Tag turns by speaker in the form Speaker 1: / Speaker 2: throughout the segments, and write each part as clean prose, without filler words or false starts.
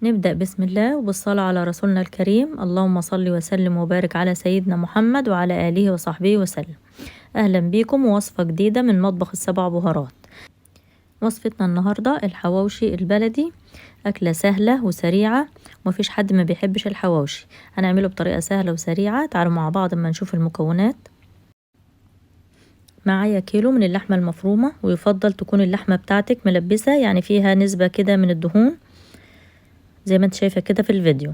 Speaker 1: نبدأ بسم الله وبالصلاة على رسولنا الكريم. اللهم صل وسلم وبارك على سيدنا محمد وعلى آله وصحبه وسلم. أهلا بيكم ووصفة جديدة من مطبخ السبع بهارات. وصفتنا النهاردة الحواوشي البلدي، أكلة سهلة وسريعة ومفيش حد ما بيحبش الحواوشي. هنعمله بطريقة سهلة وسريعة، تعالوا مع بعض اما نشوف المكونات. معايا كيلو من اللحمة المفرومة، ويفضل تكون اللحمة بتاعتك ملبسة، يعني فيها نسبة كده من الدهون زي ما انت شايفة كده في الفيديو.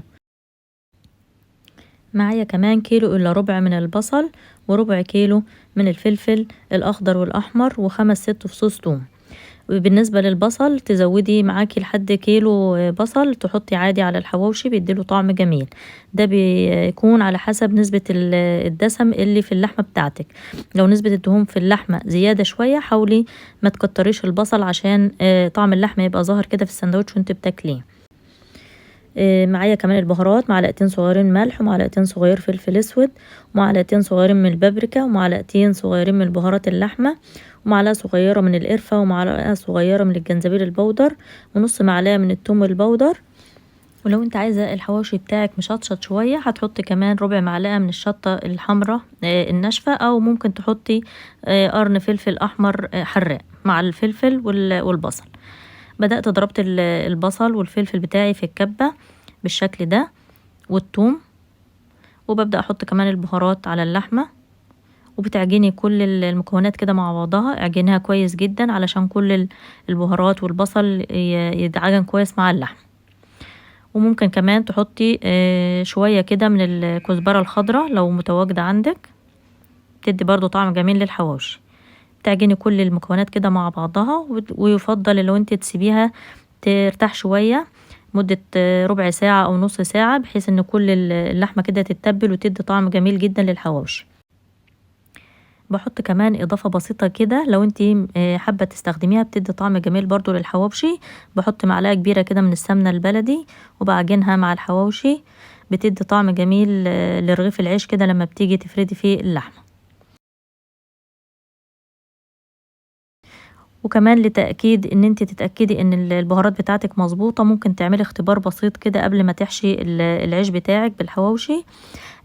Speaker 1: معايا كمان كيلو الا ربع من البصل، وربع كيلو من الفلفل الاخضر والاحمر، وخمس ست فصوص ثوم. وبالنسبة للبصل تزودي معاكي لحد كيلو بصل، تحطي عادي على الحواوشي، بيديله طعم جميل. ده بيكون على حسب نسبة الدسم اللي في اللحمة بتاعتك. لو نسبة الدهون في اللحمة زيادة شوية حاولي ما تكتريش البصل عشان طعم اللحمة يبقى ظاهر كده في السندوتش وانت بتاكليه. معايا كمان البهارات، معلقتين صغيرين ملح، ومعلقتين صغير فلفل اسود، ومعلقتين صغيرين من البابريكا، ومعلقتين صغيرين من بهارات اللحمة، ومعلقة صغيرة من القرفه، ومعلقة صغيرة من الجنزبيل البودر، ونص معلقه من الثوم البودر. ولو انت عايزه الحواوشي بتاعك مشطشط شوية هتحطي كمان ربع معلقه من الشطه الحمراء الناشفه، او ممكن تحطي قرن فلفل احمر حراق مع الفلفل والبصل. بدأت ضربت البصل والفلفل بتاعي في الكبة بالشكل ده والثوم، وببدأ احط كمان البهارات على اللحمة. وبتعجني كل المكونات كده مع بعضها، اعجنيها كويس جدا علشان كل البهارات والبصل يتعجن كويس مع اللحمة. وممكن كمان تحطي شوية كده من الكزبرة الخضراء لو متواجدة عندك، بتدي برضو طعم جميل للحواوشي. تعجني كل المكونات كده مع بعضها، ويفضل لو انت تسيبيها ترتاح شوية مدة ربع ساعة او نص ساعة، بحيث ان كل اللحمة كده تتبل وتدي طعم جميل جدا للحواوشي. بحط كمان اضافة بسيطة كده لو انت حابة تستخدميها، بتدي طعم جميل برضو للحواوشي. بحط معلقة كبيرة كده من السمنة البلدي وبعجنها مع الحواوشي، بتدي طعم جميل لرغيف العيش كده لما بتيجي تفردي فيه اللحمة. وكمان لتأكيد ان انت تتأكدي ان البهارات بتاعتك مظبوطة، ممكن تعملي اختبار بسيط كده قبل ما تحشي العيش بتاعك بالحواوشي.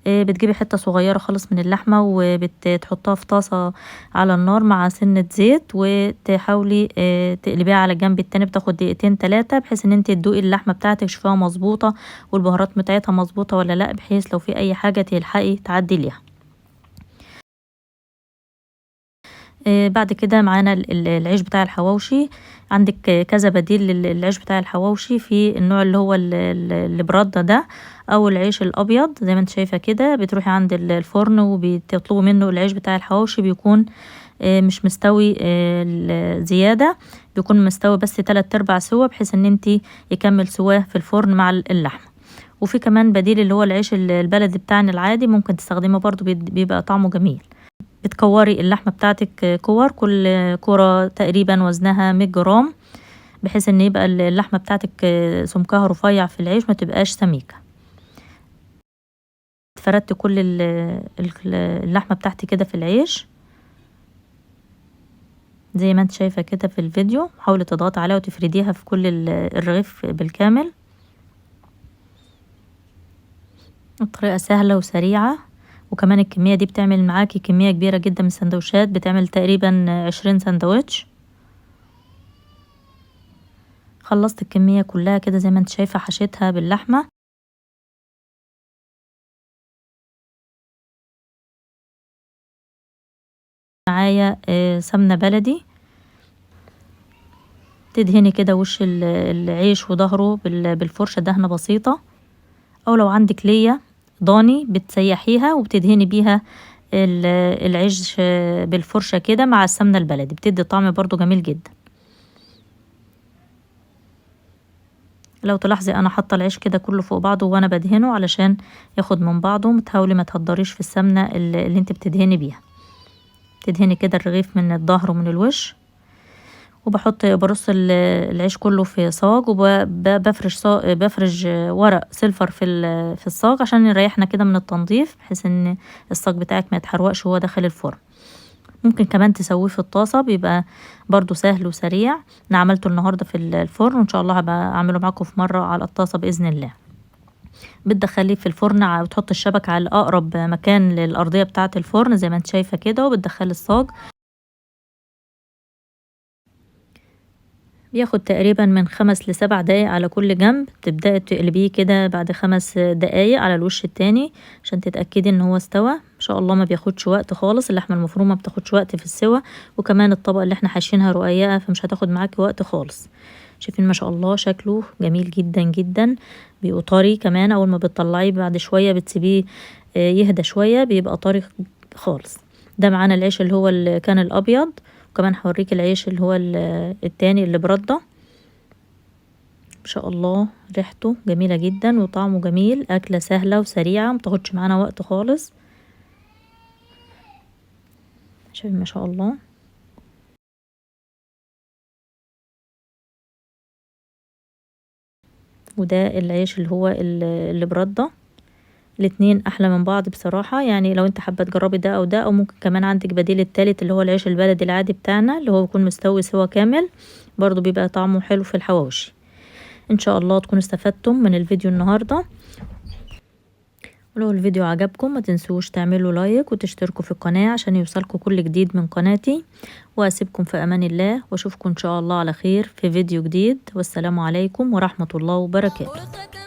Speaker 1: بتجيبي حتة صغيرة خالص من اللحمة وبتحطها في طاسة على النار مع سنة زيت، وتحاولي تقلبيها على الجنب التاني، بتاخد دقيقتين تلاتة، بحيث ان انت تدوقي اللحمة بتاعتك تشوفيها مظبوطة والبهارات بتاعتها مظبوطة ولا لا، بحيث لو في اي حاجة تلحقي تعدليها. بعد كده معانا العيش بتاع الحواوشي. عندك كذا بديل للعيش بتاع الحواوشي، في النوع اللي هو اللي برده ده، او العيش الابيض زي ما انت شايفه كده. بتروحي عند الفرن وبتطلبوا منه العيش بتاع الحواوشي، بيكون مش مستوي زيادة، بيكون مستوي بس 3/4 سوا، بحيث ان انت يكمل سواه في الفرن مع اللحمة. وفي كمان بديل اللي هو العيش البلدي بتاعنا العادي، ممكن تستخدمه برضو، بيبقى طعمه جميل. بتكوري اللحمة بتاعتك كور، كل كرة تقريبا وزنها 100 جرام، بحيث ان يبقى اللحمة بتاعتك سمكها رفيع في العيش، ما تبقاش سميكة. فردت كل اللحمة بتاعتي كده في العيش زي ما انت شايفة كده في الفيديو. حاولي تضغطي عليها وتفرديها في كل الرغيف بالكامل. الطريقة سهلة وسريعة، وكمان الكمية دي بتعمل معاكي كمية كبيرة جدا من السندوتشات، بتعمل تقريبا 20 سندوتش. خلصت الكمية كلها كده زي ما انت شايفة، حشيتها باللحمة. معايا سمنة بلدي، تدهني كده وش العيش وظهره بالفرشة دهنة بسيطة، او لو عندك ليا ضاني بتسيحيها وبتدهني بيها العيش بالفرشة كده مع السمنة البلدي، بتدي طعم برضو جميل جدا. لو تلاحظي انا حاطه العيش كده كله فوق بعضه وانا بدهنه علشان ياخد من بعضه. متحاولي ما تهدريش في السمنة اللي انت بتدهني بيها. تدهني كده الرغيف من الظهر ومن الوش. وبحط برص العيش كله في صاج، وبفرش بفرش ورق سيلفر في الصاج عشان يريحنا كده من التنظيف، بحيث ان الصاج بتاعك ما يتحرقش وهو داخل الفرن. ممكن كمان تسويه في الطاسة، بيبقى برضو سهل وسريع. انا عملته النهاردة في الفرن، وان شاء الله هبقى اعمله معاكم في مرة على الطاسة بإذن الله. بتدخليه في الفرن وتحط الشبك على اقرب مكان للارضية بتاعة الفرن زي ما انت شايفة كده، وبتدخلي الصاج. بياخد تقريبا من 5 ل7 دقايق على كل جنب. تبدأي تقلبيه كده بعد 5 دقايق على الوش التاني عشان تتأكدي ان هو استوى. ان شاء الله ما بياخدش وقت خالص، اللحمة المفرومة ما بتاخدش وقت في السوى، وكمان الطبقة اللي احنا حاشينها رقيقة فمش هتاخد معاكي وقت خالص. شايفين ما شاء الله شكله جميل جدا جدا، بيبقى طري كمان. اول ما بتطلعيه بعد شوية بتسيبيه يهدى شوية بيبقى طري خالص. ده معانا العيش اللي هو اللي كان الابيض، وكمان هوريك العيش اللي هو التاني اللي برده. ما شاء الله ريحته جميلة جدا وطعمه جميل، اكلة سهلة وسريعة متاخدش معانا وقت خالص. شايفين ما شاء الله. وده العيش اللي هو اللي برده. الاتنين احلى من بعض بصراحة، يعني لو انت حابة تجربي ده او ده، او ممكن كمان عندك بديل التالت اللي هو العيش البلدي العادي بتاعنا اللي هو بيكون مستوي سوا كامل، برضو بيبقى طعمه حلو في الحواوشي. ان شاء الله تكونوا استفدتم من الفيديو النهاردة، ولو الفيديو عجبكم ما تنسوش تعملوا لايك وتشتركوا في القناة عشان يوصلكم كل جديد من قناتي. واسيبكم في امان الله، واشوفكم ان شاء الله على خير في فيديو جديد، والسلام عليكم ورحمة الله وبركاته.